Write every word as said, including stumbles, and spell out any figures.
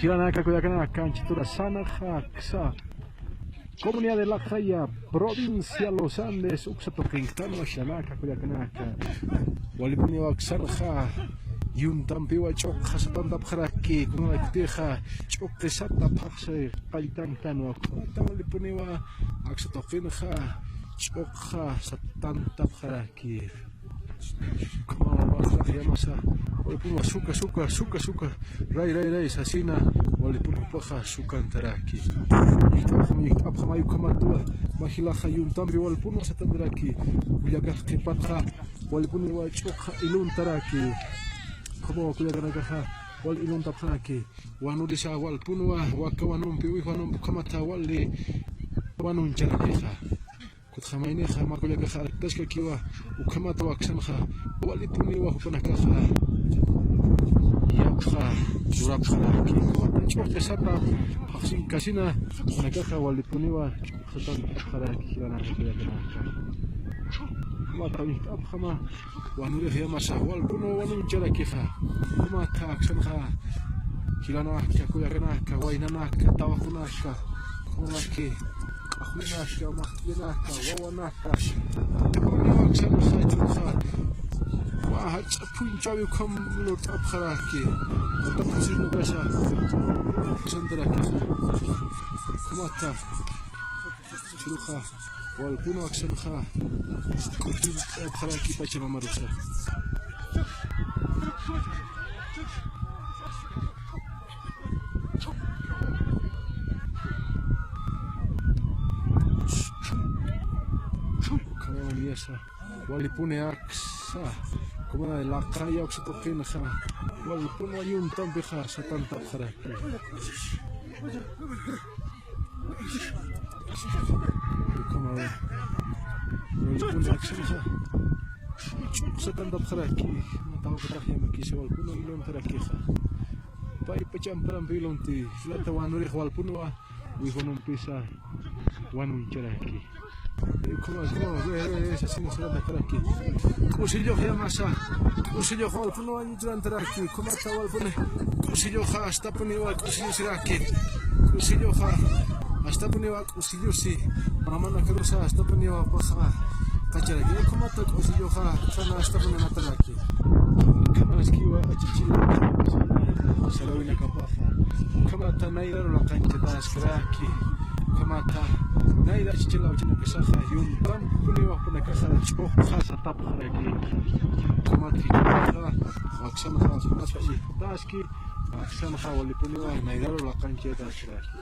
Jilanaka kullakanaka, anchhitura sanaxa aksa. Comunidad de Laqaya, provincia Los Andes, uksa tuqinjtanwa jilanaka kullakanaka. Walipuniwa aksanxa, yuntampiwa ch'uqxa satantapxaraki, kunalaykutixa ch'uqi sata phaxsi qalltanjtanwa, kunata walipuniwa aksa tuqinxa ch'uqxa satantapxaraki. Ukhamawa, ukhamawa, yamasa, walipuniwa suka, suka, suka, suka, ray, ray, ray sasina, walipuniwa sukantaraki. Yijt'apxam, yijt'apxam, ay ukhamatuwa, mä jilaxa yuntampi walipuniwa satantaraki. Kullakax qhipatxa, walipuniwa ch'uqxa iluntaraki. Ukhamawa kullakanakaxa, wal iluntapxaraki. Wanurisa walipuniwa, waka wanumpi, uwij wanumpi ukhamatxa wali wanuncharakixa. Kutxa maynixa mä kullakaxa arktaskakiwa, ukhamata aksanxa, walipuniwa jupanakaxa yapxa lurapxaraki. Ch'uqi sata phaxsinkasina, jupanakaxa walipuniwa ch'uqi satantapxaraki jilanaka kullakanaka. Ukhamata uñjt'apxama, wanurix yamasa, walipuniwa wanuncharakixa. Ukhamata aksanxa, jilanaka kullakanaka, waynanaka, tawaqunaka, kunalaki, q'axwinaka, maqt'inaka, wawanaka. Walipuniwa aksanxa, ch'uqxa. Wa jach'a phunchhawi ukham lurt'apxaraki. Jach'a phunchhawi ukasa. Aksantaraki. Ukhamata. Ch'uqxa. Walipuniwa aksanxa. K'usilluxaraki Pachamamarusa. Ukhamariyasa. Walipuni aksa. Comunidad de Laqaya uksa tuqinxa. Walipuniwa yuntampixa satantapxaraki. Ukhamawa. Walipuni aksanxa. Ch'uqi satantapxaraki. Tawaqutax yamakisa, walipuniwa iluntarakixa. Paypach amparampi ilunti. Jilata wanurix walipuniwa, uwij wanumpisa wanuncharaki. Ukhama, ukhama, ve, ve, ve, sasina satantapxaraki. K'usillux yamasa. K'usillux walipuniwa wanunchantaraki. Ukhamata walipuni. K'usilluxa astapuniwa k'usillusiraki. K'usilluxa astapuniwa k'usillusi. Mamanakarusa astapuniwa paxa qacharaki. Ukhamata k'usilluxa, ukhana astapuni nataraki. Ukhamaskiwa achichila sarawinakapaxa. Ukhamata nayraru laqanchataskaraki. Ukhamata nayra achichila uchinakasaxa yuntampuniwa jupanakaxa ch'uqxa satapxaraki. Ukhamata jichhaxa aksanxa, aksanxa ijtaski, aksanxa walipuniwa nayraru laqanchataskaraki.